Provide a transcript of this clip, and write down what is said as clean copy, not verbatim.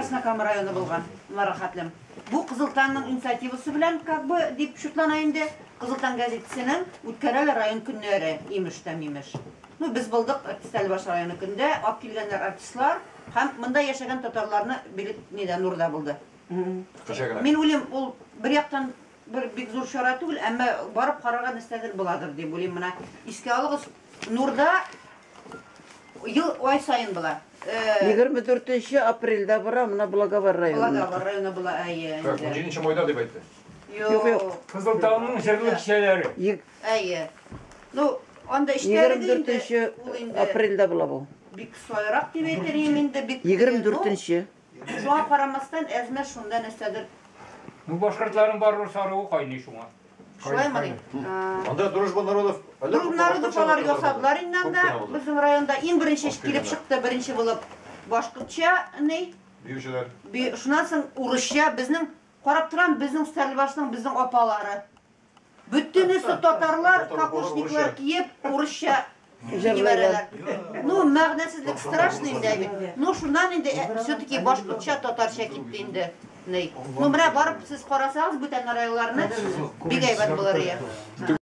Краснокама районы булган, моңа хәтлем. Бу Кызыл Таңның инициативасы белән, как бы, дип шутлана инде. Кызыл Таң газетасының үткәрәләр район көннәре, имеш тә мимеш. Ну, без булдык Стәрлебаш районы көндә, алып килгәннәр артистлар һәм монда яшәгән татарларны билет нидә Нурда булды. Кичә генә. Мин уйлыйм, ул бер яктан бер бик зур чара түгел, әмма барып карарга нәрсәдер буладыр дип уйлыйм. Менә искә алыгыз, Нурда ел ай саен була. 24 апрельдә бара, менә Благовар районы. Благовар районы була, әйе. Так, 17 майда дип әйтте. Юк, юк. Кызыл Таңның җырлы кичәләре. Әйе. Ну, анда эшләре инде. 24 апрельдә була бу. Бик сайрак дип әйтер идем инде, бик. 24-нче. Шуңа карамастан, әзмә шунда нәрсәдер. Ну, башкортларның барыбер саруы кайный шуңа. Шулаймы? Анда Дружба народов. Дружба народов алар ясадылар инде анда. Безнең районда иң беренче килеп чыкты, беренче булып башкортча ни? Биючеләр. Шуннан соң урысча безнең карап торам, безнең Стәрлебашның безнең апалары. Бөтенесе татарлар, кокошниклар киеп, урысча җибәрәләр. Ну, мәгънәсезлек страшный инде бит. Ну, шуннан инде все-таки башкортча, татарча китте инде. Ну, менә барып сез карасагыз бүтән районнарны, бик әйбәт булыр иде.